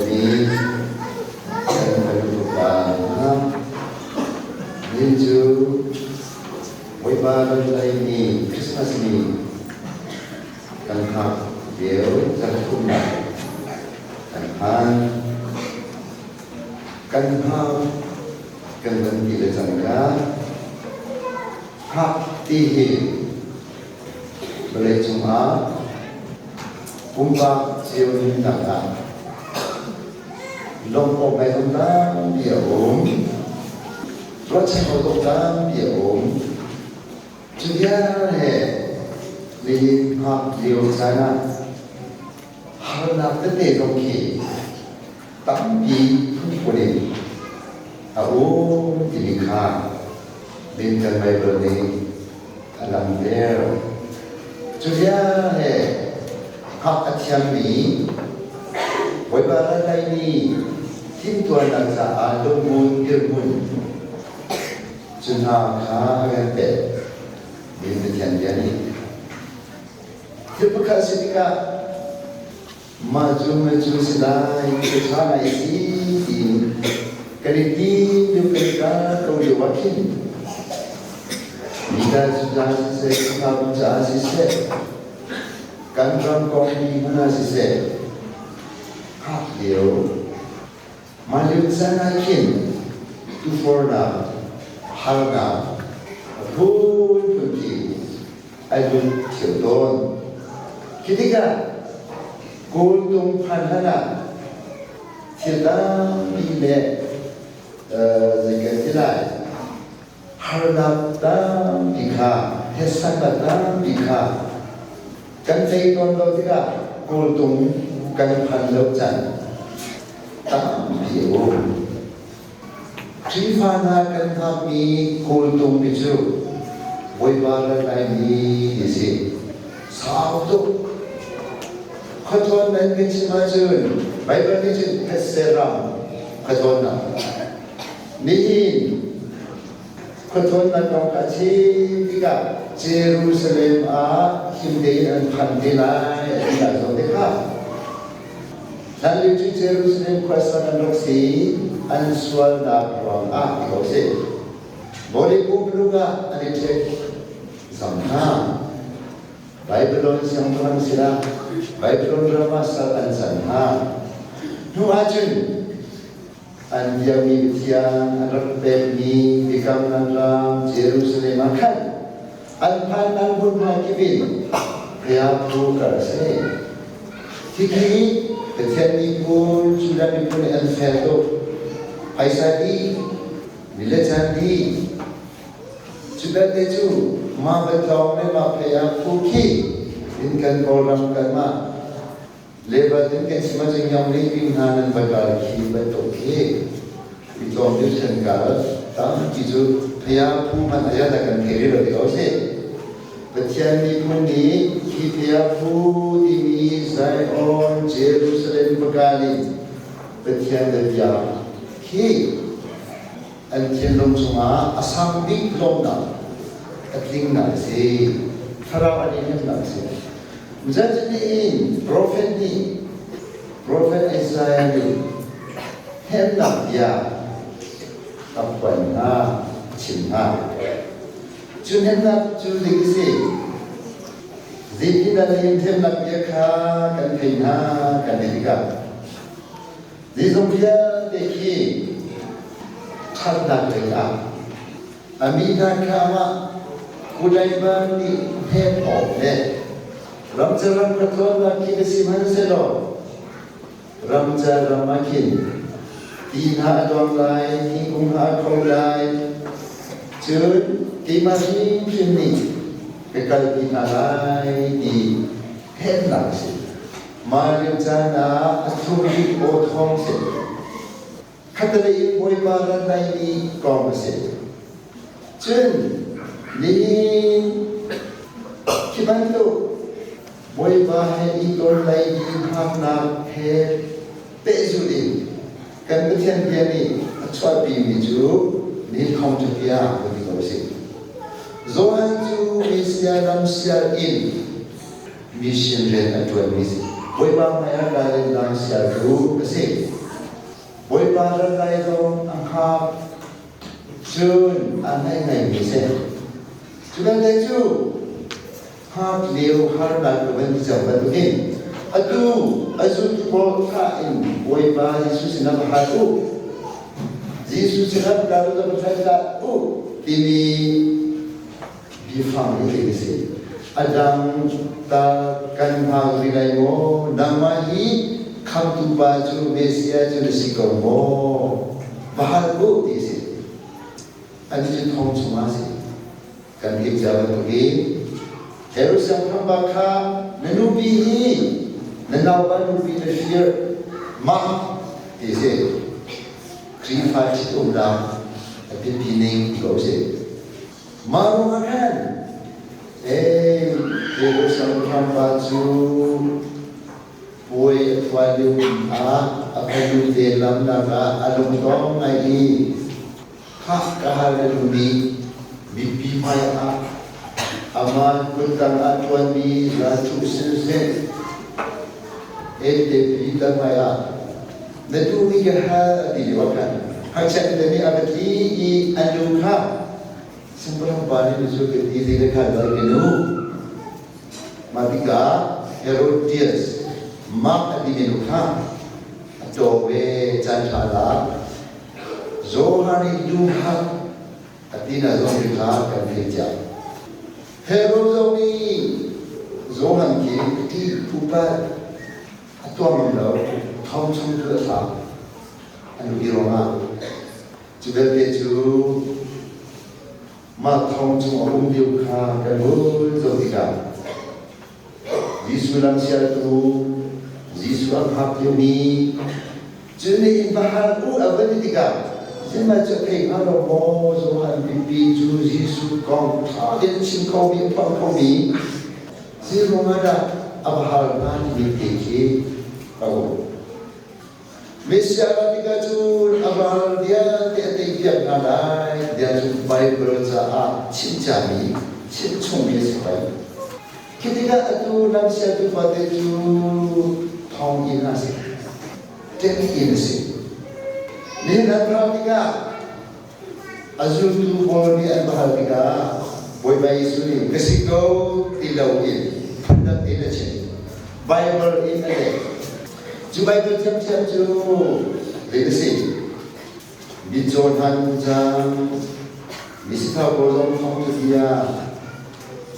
Dawtmi kan fanu fapa hna, ni cu Bawipa kan ni Christmas ni kan hngak lio zarhthumnak kan phan. Kan hngak kan van ti le cangka hngak ti hi Vawleicung ah pumpak cio nunnak ah lawmh awk ngai zong tampi a um. Ruahchan awk zong tampi a um. Cu vial he nihin hngak lio caan ah harnak tete zong khi tampi phunphun in a um timi kha Lincoln Bible nih a langhter. Cu vial he hngak a thiammi Bawipa ral nih timhtuahnak caah lungmun dirhmun cu hna kha a kan pek. Min Pathian bia nih thil pakhat si tikah Mah cu na cu si lai, ka ṭha lai si tiin kan i tim lio kan i kal ko lio ah khin mi ca cu ca siseh, Khrihfabu caah siseh, kan ram kong mi hmanh ah siseh, hngak lio mah lio caan ah khin tufornak, harnak a phunphun khi ai lut ṭheo tawn. Khi tikah kawltung phan hlan ah thil tampi le zei kan ti lai harnak tampi kha hetsannak tampi kha kan tei tawn lo tikah kawltung kan phan lo caan tampi a um. Khrihfa hna kan hngakmi kawltung mi cu Bawipa ral laimi ti si. Sau tuk. Khuatlawn nan kan chim ahcun Baibal nih cun thetse ram khuatlawnnak. Nihin khuatlawnnak kong kha chim tikah Jerusalem ah him tein an phan te lai a ti lai zong te kha. Hlanlio cu Jerusalem khuasa an rak si i an sualnak ruangah ti ko si. Vawlei pumpuluk ah an i ṭhek cang hna. Babylon siangpahrang sinah Babylon ram ah sal an can hna. Hnu ahcun an biakmi Pathian an rak pekmi biakamnak ram Jerusalem ah khan an phannak hmunhma kip in Priaphu kar a si. Hiti Pathian miphun Judah miphun nih an fel tuk. Phaisa dih, mi le caan dih. Cu belte cu mah va tlawng le mah Priaphu khi in kan Kawlram kanmah level in kan chim ahcun Yong Ling Ping hna nan va kal khi bantuk khi i tlawm deuh kan kal tampi cu phaya phu hmanh a kan thei rih lo ti ko si. Pathian miphun nih hi phaya phu timi Zion Jerusalem va kal in Pathian le bia khi an thinlung chungah a sang bik lawmnak a tlingnak a si. Thlarau an i hnemnak a si. Zeicahtiin profet nih profet Isaiah nih hnemnak bia a phuan hna, a chim hna. Cu hnemnak cu zei a si? Zeitindah nihin hnemnak bia kha kan thei hna kan ti tikah zeizong vialte khi ṭhatnak lei ah a mi hna kha amah Kudaiban nih hnem awk le ramcar ram ka tlawnnak khi ka si hmanhsehlaw ramcar ram ah khin ti hna a luang lai, thingkung hna a kho lai, cun keimah hrimhrim nih ka kalpi hna lai ti hnemnak a si. Mah lio caan ah a thlum bik aw thawng si. Khattelei in Bawipa ral laimi kong a si. Cun nihin khi bantuk Bawipa he i ton lai i hngaknak he pehzulh in kan Pathian bia nih a chuahpimi cu nihin thawngṭha bia kan ti ko a si. Johan cu Messiah lam sial in mission rian a ṭuanmi a si. Bawipa hmaiah ralrinnak sialtu a si. Bawipa ral lai zong a hngak, cun a ngaih ngaimi a si. Cu vialte cu hngak lio harnak ka van ti cang bantukin atu a zultu pawl thlah in Bawipa Jesuh sinah va hal u. Jesuh sinah va kal u, va hal u timi biafang hi a si. A dang ta kan hngak rih lai maw? Nangmah hi khamtu pa cu Messiah cu na si ko maw? Va hal u ti a si. Ani cu thong chungah a si. Kan theih cia bantukin Herod siangpahrang kha na nupi hi na naupa nupi na fir mah ti a si. Khrihfa ṭhitumnak a biapi ning ti ko a si. Mah ruangah khan ee Herod siangpahrang pa cu puai a thuai lio ah a fanu te lamnak ah a lungtong ngai i Khah ka hal na duhmi mipi hmaiah amah kuttang ah ṭuanmi ralthuh siseh, NDP kan hmaiah na duhmi ka hal a ti lio ah khan ngakchia tete nih a va tli i an nu kha siangpahrang pa nih cu ka ti zei ka hal bal ka nu. Mah tikah Herodias mah a timi nu kha a taw ve caan ṭha lak Johan nih duhhak a ti na zong hi kha kan theih cia. Herod zong nih Johan khi ti pupa a tuah ngam lo, thong chung tu a thlak. A nupi ruangah cu vialte cu mah thong chung a um lio kha kan hun zoh tikah Jesuh lamsialtu, Jesuh a hngak liomi, cun nihin va hal u a va ti tikah zeihmanh cu a thei hnga lo maw? Johan bipi cu Jesuh kong ṭha tein a chim khomi, a phuang khomi zei ruangah dah a va hal hnga timi te khi a um. Messiah ra tikah cun a ral vialte a teipiak hna lai tiah cu Baibal caah chim ciami, chim chungmi a si pei. Khi tikah atu lamsialtu fate cu thonginn a si, ṭem-inn a si. Nihin an ral tikah a zultu pawl nih an va hal tikah Bawipa Jesuh nih ka si ko ti loin phundang in a chim. Baibal in a leh. Cu Baibal thiamthiam cu zei a si? Mitcaw hna nu cang, misithau pawl zong thawngṭha bia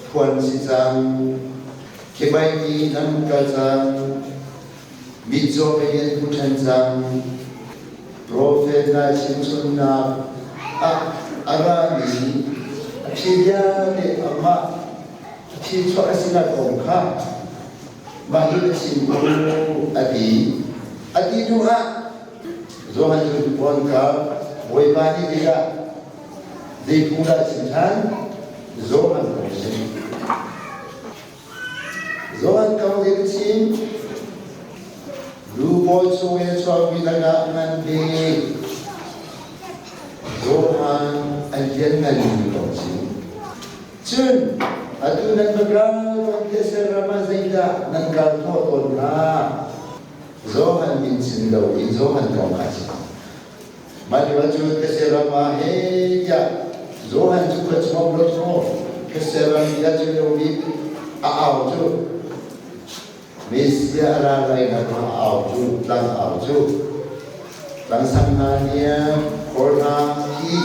phuan si cang, kebai nih nan kal cang, mitcaw pei an hmu ṭhan cang, Profet hna chimchunnak ah a rami a phi vialte amah a phi chuah a sinak kong kha mah hi a chim u a ti. A ti hnu ah Johan cu puan kha Bawipa nih tikah zei phung dah a chim ṭhan? Johan kong a chim. Johan kong in chim. Nu pawl chung i a chuakmi lakah ngan bik Johan an liannganmi kong chim. Cun atu nan va kal tawn these ram ah zeidah nan kal hnawh tawn hnga? Johan min chim loin Johan kong kha chim. Mah lio cu these ram ah he tiah Johan cu khua chungah lo maw these ram i a cu lio bik a au cu Messiah a ra lai nak a au cu tlang au cu tlang sang hna niam khor hna khi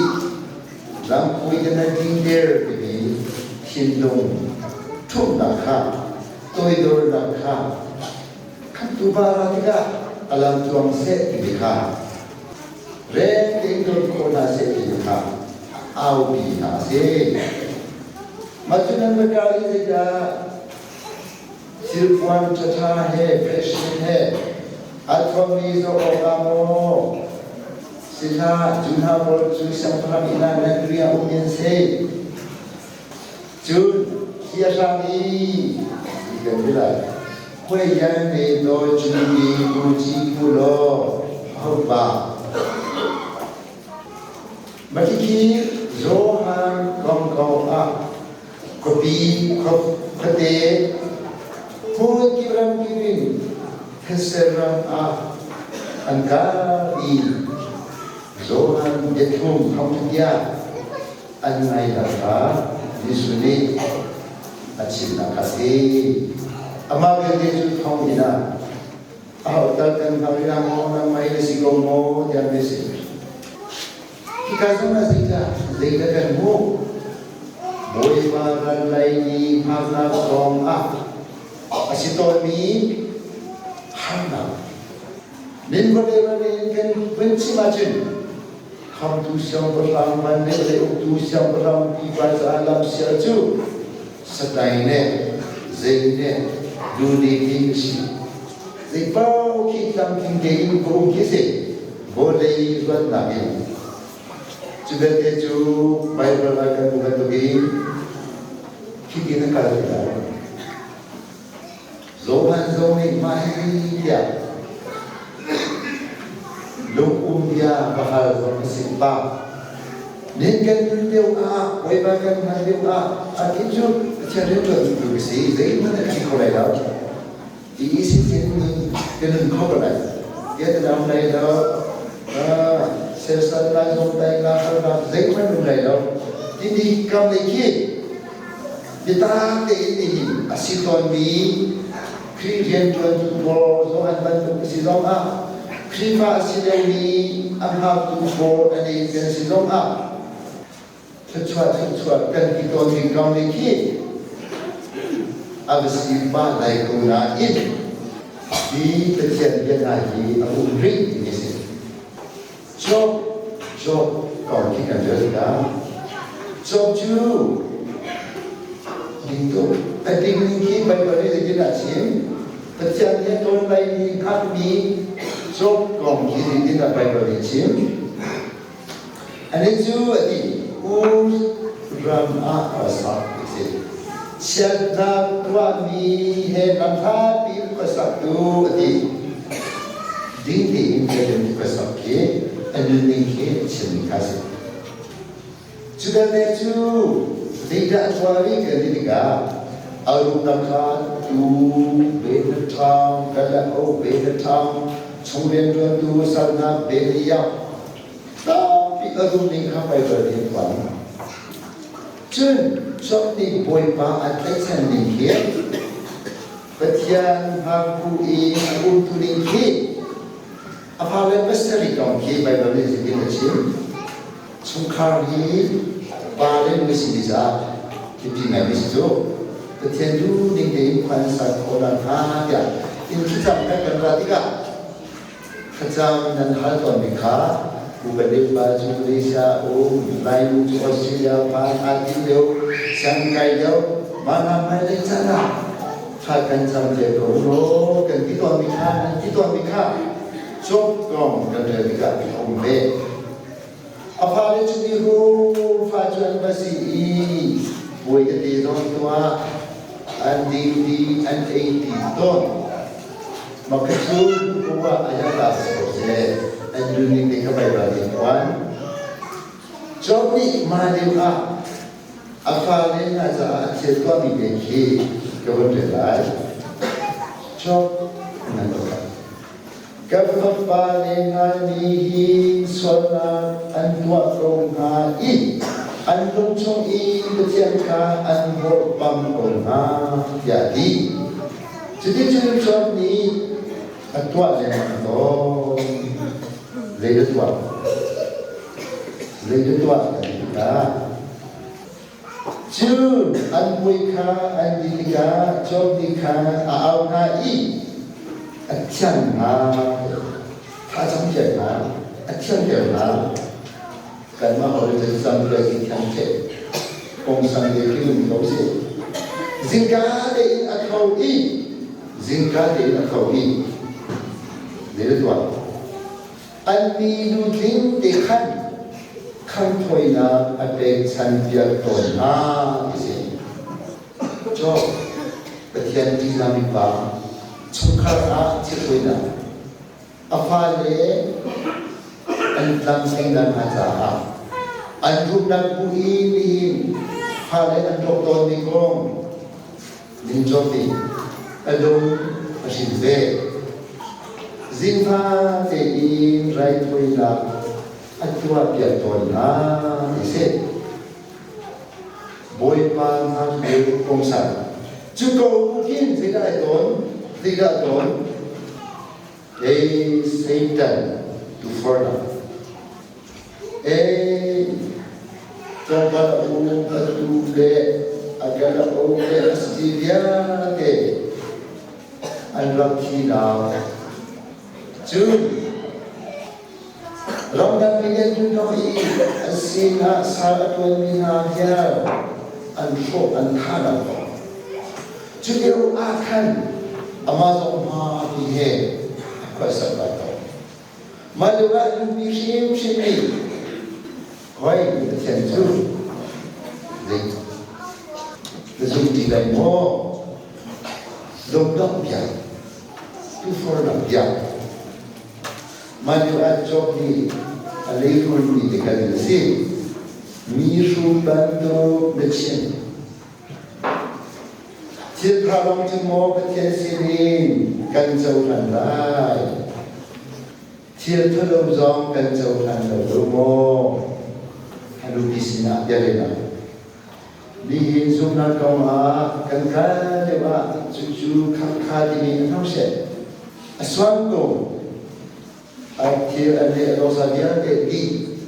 lamkui kana ding der timi thinlung ṭhumhnak kha toidornak kha Khamhtu pa ra tikah a lam tluang seh timi kha reng tein don khawh hna seh timi kha a aupi hna a si. Mah cu nan va kal i zeidah thilpuan ṭhaṭha he fashion he aa thuammi zoh awkah maw si hlah, cu hna pawl cu siangpahrang inn ah nan riah um in si. Cun hi a hram i ti kan ti lai. Khuai yan ne to chu ni ku chi ku law ho ba. Matikhi Johan kong ko ah khuapi khuate hmun kip ram kip in These ram ah an kal i Johan biathlum thawngṭha an ngaihnak kha Jesuh nih a chimnak kha a si. Amah belte cu thonginn ah aho tal kan hngal ila maw, nangmah hi na si ko maw tiah an si. Hika zong ah zeidah zeidah kan hmuh? Bawipa ral lei ni hngaknak kong ah a si tawnmi harnak. Min vawlei ral in kan vun chim ahcun khamtu siangpahrang van le vawlei uktu siangpahrang pipa caah lamsial cu satai ne zei ne duni ti a si. Zei paoh khi tlamtling tein ka um khi si. Vawlei ruatnak in. Cu vialte cu Baibal ah kan hmuh bantukin hitin a kal ti lai. Johan zong nih mah hi tiah lungum bia va hal zong a si pah. Nin kan nun lio ah, Bawipa kan hman lio ah, a inn cu Pathian rianṭuan tu ka si, zeihmanh a thi kho lai lo. Ti sin nun kan nun kho ko lai. Tiah dam lai lo, sersan lai zong tai la harnak zeihmanh um lai lo. Timi kam lei khi biatak tein nihin a si tawnmi Khrih rianṭuantu pawl Johan bantuk a si zongah Khrihfa a si lomi a hngaktu pawl an ei kan si zongah thluachuah thluachuah kan ti tawn ding kong nih khi a va si pah lai ko nain hi Pathian bia hna hi a um rih timi a si. Job Job kong khi kan rel tikah Job cu ding tuk a ding ning khi Baibal nih zeitin a chim? Pathian nih a tawn laimi hngalhmi Job kong khi zeitin dah Baibal nih a chim? Anih cu a ti, Ur ram ah ka sak ti si. Chiatnak tuahmi he lamhlatpi in khuasaktu a ti. Ding tein kan khuasak khi a nunning khi a chimmi kha a si. Cu vialte cu zeidah a tuah rih kan ti tikah a rumnak kha tu ve na ṭhang, kan le o ve na ṭhang, chung rianṭuantu salnak ve na iap, Tampi a rum ning kha Baibal nih a phuan. Cun Job nih Bawipa a tlaihchan ning hi Pathian hngakbu i a umtu ning khi a fale pasarih kong khi Baibal nih zeitin a chim. Chungkhar hi pa le nu si caah biapi ngaimi si cu. Pathian duh ning tein khua an ser khawh nakhnga tiah inn thlacam kan kan ra tikah Thlacam nan hal tawnmi kha Upa cu Malaysia um, Lainu cu Australia phan aa tim lio, sianginn kai lio, mah hna hmailei caan ah thla kan cam te ko law kan ti tawnmi kha nan ti tawnmi kha cawk kong kan rel tikah a um ve. A fale cu mirum fa cu an va si i puai tete zong tuah an ding ti an ei ti tawn. Maka cu kuwa ayata sose an duning te kha Baibal nih phuan. Job nih mah lio ah a fale hna caah a thil tuahmi te khi ka vun rel lai. Job nan pakhat. Kan fapa le hna nih hin sualnak an tuah ko hna i an lung chung i Pathian kha an vawlhpam ko hna tiah a ti. Cuticun Job nih a tuah lengmang tawn. Zei dah tuah? Zei dah tuah kan ti tikah Cun an mui kha an dih tikah Job nih khan a au hna i a thianh hna, thlacam piak hna, a thianter hna. Kanmah hawi cu cam le i thiang theh kongsan le khi um ko si. Zingka tein a tho i zingka tein a tho i zei tuah? An minu tling te khan khanghthawinak a pekchan piak tawn hna ti si. Job Pathian ṭihzahmi pa chungkhar ah thilhruainak a fale an tlamtlingnak hnga caah an rumnak bu i nihin fale an rawk tawnmi kong ning Job nih a lung a hrin ve. Zingfa tein raithawinak a tuahpiak tawn hna ti si. Bawipa hna cu pungsan. Cu ko khin zeidah ai tawn? Zeidah tawn? Ei Satan tufornak. Ei tlawmpal a um a tu le a gal a um le a si vialte an rak thinak. Cun ramdang mi nih an hnawh i an sinah sal a ṭuanmi hna vial an hrawh an thahnak kong. Cu lio ah khan amah zong hma ti he a khualsak lai ko. Mah lio ah nupi hrimhrim nih hoi Pathian cu zei na zum ti lai maw? Lungdongh bia, tufornak bia. Mah lio ah Job nih a leirulmi te kan a si. Mi hrum bantuk na chim. Thil ṭha lawng cu maw Pathian sinin kan cohlan lai? Thil ṭhalo zong kan cohlan lo lo maw? A nupi sinah bia lehnak. Nihin zumhnak kong ah kan kal deuh ah cucu khakha timi an hong seh. A suan ko. A thil an le a dosa vialte dih.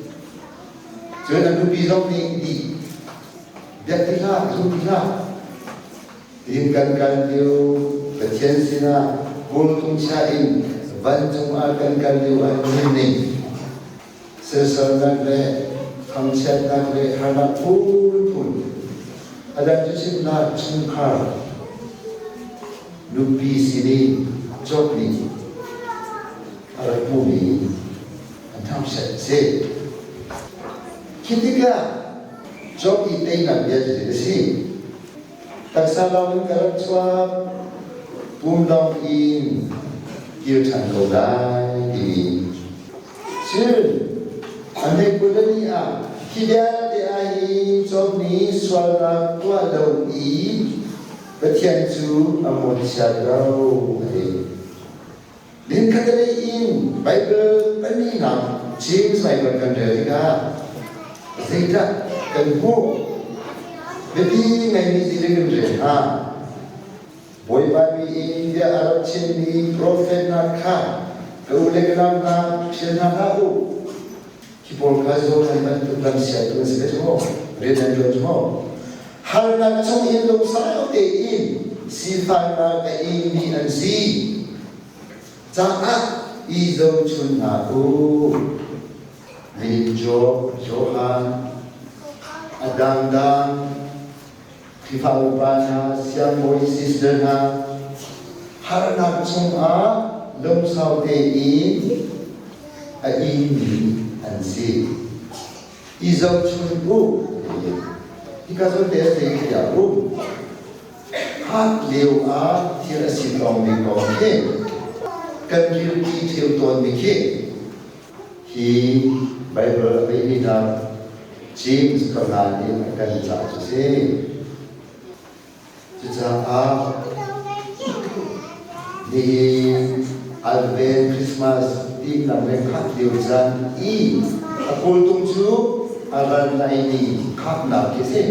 Cun a nupi zong nih dih. Biak ti hlah, zum ti hlah. Tin kan kal lio Pathian sinah kawltung chia in vancung ah kan kal lio ah nihin ning sersernak le thangchiatnak le harnak phunphun a dang cu chimnak chungkhar nupi sinin Job nih a rak hmuhmi an thangchiat a si. Khi tikah Job i teinak bia cu a si. Taksa lawng in ka rak chuak, pum lawng in kir ṭhan ko lai timi. Cun a hmeikul le ni ah hi vialte ah hin Job nih sualnak tuah lo i Pathian cu a mawhchiat lo a ti. Linkhatalei in Baibal pahnihnak James Baibal kan rel tikah zeidah kan hmuh? Biapi ngeimi thil kan rel hna. Bawipa mi in bia a rak chimmi profet hna kha ka u le ka nau hna hrial hna hlah u. Hi pawl kha Johan bantuk lam sialtu an si ve cu maw? Rian an ṭuan cu maw? Harnak chung in lungsau tein sifaknak a ingmi an si caah i zohchun hna u. Lin Job, Johan, a dangdang Khrihfa upa hna, siangbawi sister hna, harnak chungah lungsau tein a ingmi an si. I zohchun u. Hika zawn te a thei tiah um. Hat lio ah thil a si tawngmi kong khi kan kirpi theu tawnmi khi hi Bible a beimi hna James panga nih a kan cah cu si. Cucaah nihin Advent Christmas timhnak le khat lio caan i a kawltung cu a ral lai ni khaknak khi si.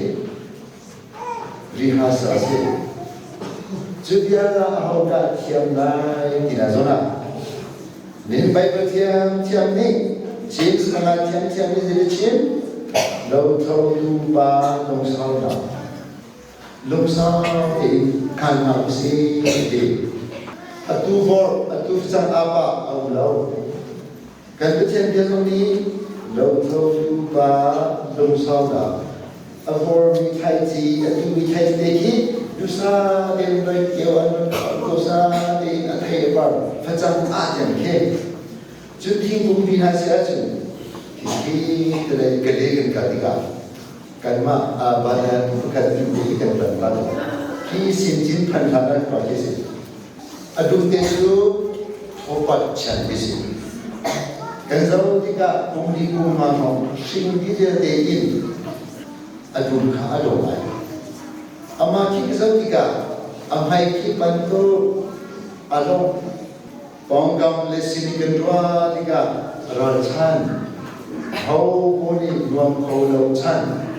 Rehearsal a si. Cu bia ah ahodah thiam lai ti na zawn ah Nin Bible thiam thiam nih James panga thiam thiam nih zei chim lotho tu pa lungsau hna lungsau tein khan hna usih ti atu vor atu cang apa a um lo. Kan Pathian bia zong nih lotho tu pa lungsaunak a vormi thlaici a tuhmi thlaici te khi dusa tein noi kio an kosa tein a thei a par facang ah tiang khi cun thingkung bi hna si ahcun khi te gale kan kal tikah kanmah banan pakhat duh kan tan ta khi sin cin phan hlan an pa khi si. A dum te cu thawpat chian ti si. Kan zoh tikah kum li kum nga hrawng hring vialte in a dum kha a dawh lai. Amah khi ka zoh tikah a hmai khi bantuk a lawng. Pawngkam le sin kan ruah tikah ralchan, ho nih nuam kho lo chan.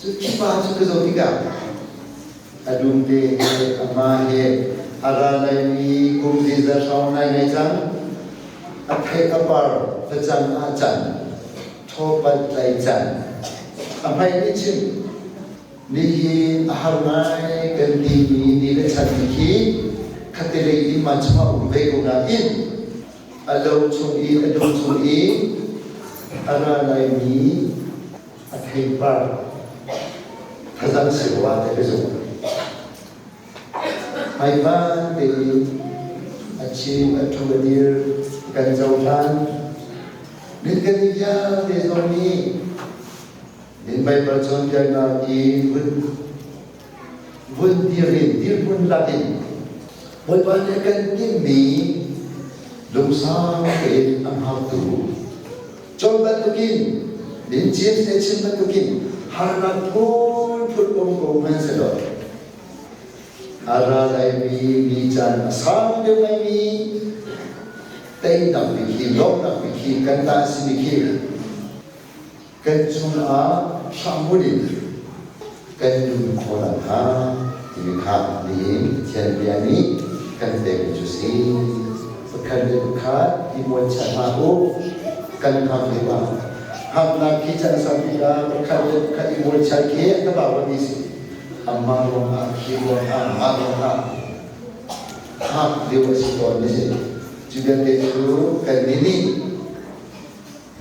Cu pa cu ka zoh tikah a dum te he amah he a ra laimi kum zeizat hrawng nai ngai cang. A theih a par facang ah can, thawpat tlai can. A hmai nih chim Nihin a har ngai kan timi ni le chan ni khi khattelei in man chungah um ve ko nain a lo chung i a dum chung i a ra laimi a theipar thazang si rua te ka zumh. Hmaiphan tein a chim a ṭhu a dir kan cohlan. Min kan i vialte zong nih Min Baibal cawnpiaknak i vun dir in dirhmun lak in Bawipa nih a kan timhmi lungsau tein a hngaktu cawn bantukin min James nih a chim bantukin harnak phunphun um ko hmanhsehlaw a ra laimi ni caan a sang deuh ngaimi teinak bik hi lawmhnak bik hi kan ta a simi khi Kan cungah hrambunh in kan nun khawh nakhnga timi kha nihin Pathian bia nih kan pekmi cu si. Pakhat le pakhat i mualchanh hlah u, kan hngak lio ah. Hngaknak khi chan sampi ah pakhat le pakhat i mualchanh khi a ka mi si. Amah ruangah, khi ruangah, mah ruangah hngak lio a si tawn mi si. Cu vialte cu kannih nih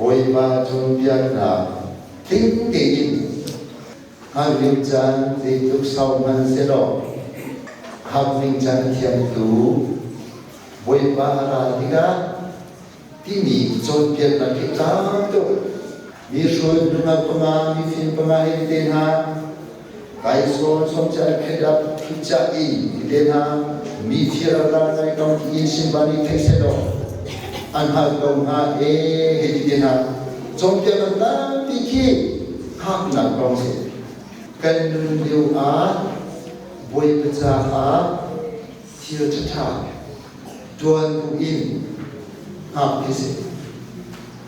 Bawipa cawnpiaknak tling tein hngalh ding caan zeitluk sau hmanh sehlaw hak ning caan thiamtu Bawipa a ra tikah timi cawnpiaknak hi tam tuk. Mi hrut nungak panga, mifim panga hi te hna, kaisol sawmcia khedak thuca in ti te hna, mi fir a ral ngai ko ti in simbani thei sehlaw an hal ko hnga e hei ti te hna. Cawnpiaknak tampi khi hngaknak kong si. Kan nun lio ah Bawipa caah thil ṭhaṭha ṭuan bu in hngak khi si.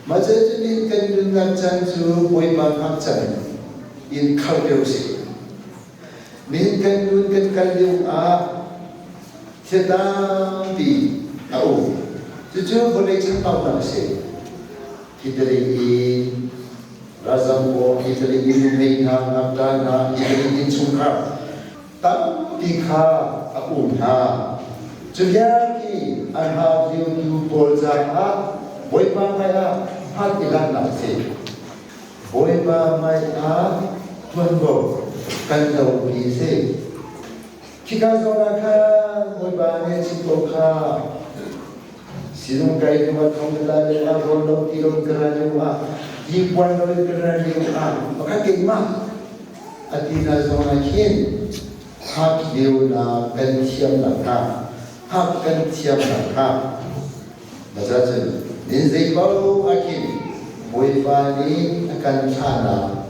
Mah cutin kan nunnak caan cu Bawipa hngak caan in khar deuh si. Nihin kan nun kan kal lio ah thil tampi a um. Cucu vawlei chambaunak a si. Italy in ralzam pawl, Italy in nuhmei hna, ngakṭah hna, Italy innchungkhar tampi kha a um hna. Cu vialte a hngak liotu pawl caah Bawipa hmaiah hmat i laknak a si. Bawipa hmaiah ṭuanvo kan lopi a si. Khika zawn ah khan Bawipa nih a chim ko kha sinung kai hnu ah thong ka la lio ah rawl lo ti lo ka ra lio ah ti puan lo in ka ra lio ah pakhat keimah a ti hna zong ah khin hak lio na kan thiam nakhnga hak kan thiam nakhnga Mazacun nin zei paoh ah khin Bawipa nih a kan thlahnak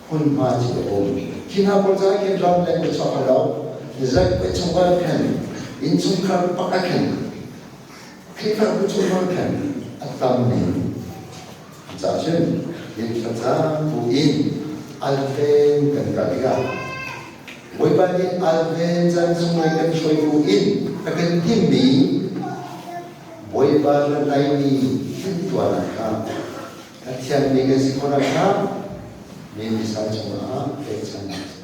hmunhma cu a um. Khi hna pawl caah khin ram leng ka chuak lo, zek pe chungkhar khan, innchungkhar pakhat khan, Khrihfabu chungkhar khan a tam ning. Cahcun inn thlacam bu in alven kan kal tikah Bawipa nih alven caan chung lei kan hruai bu in a kan timmi Bawipa ran laimi timhtuahnak kha a thiangmi kan si khawh nakhnga mi misa cungah pekchannak.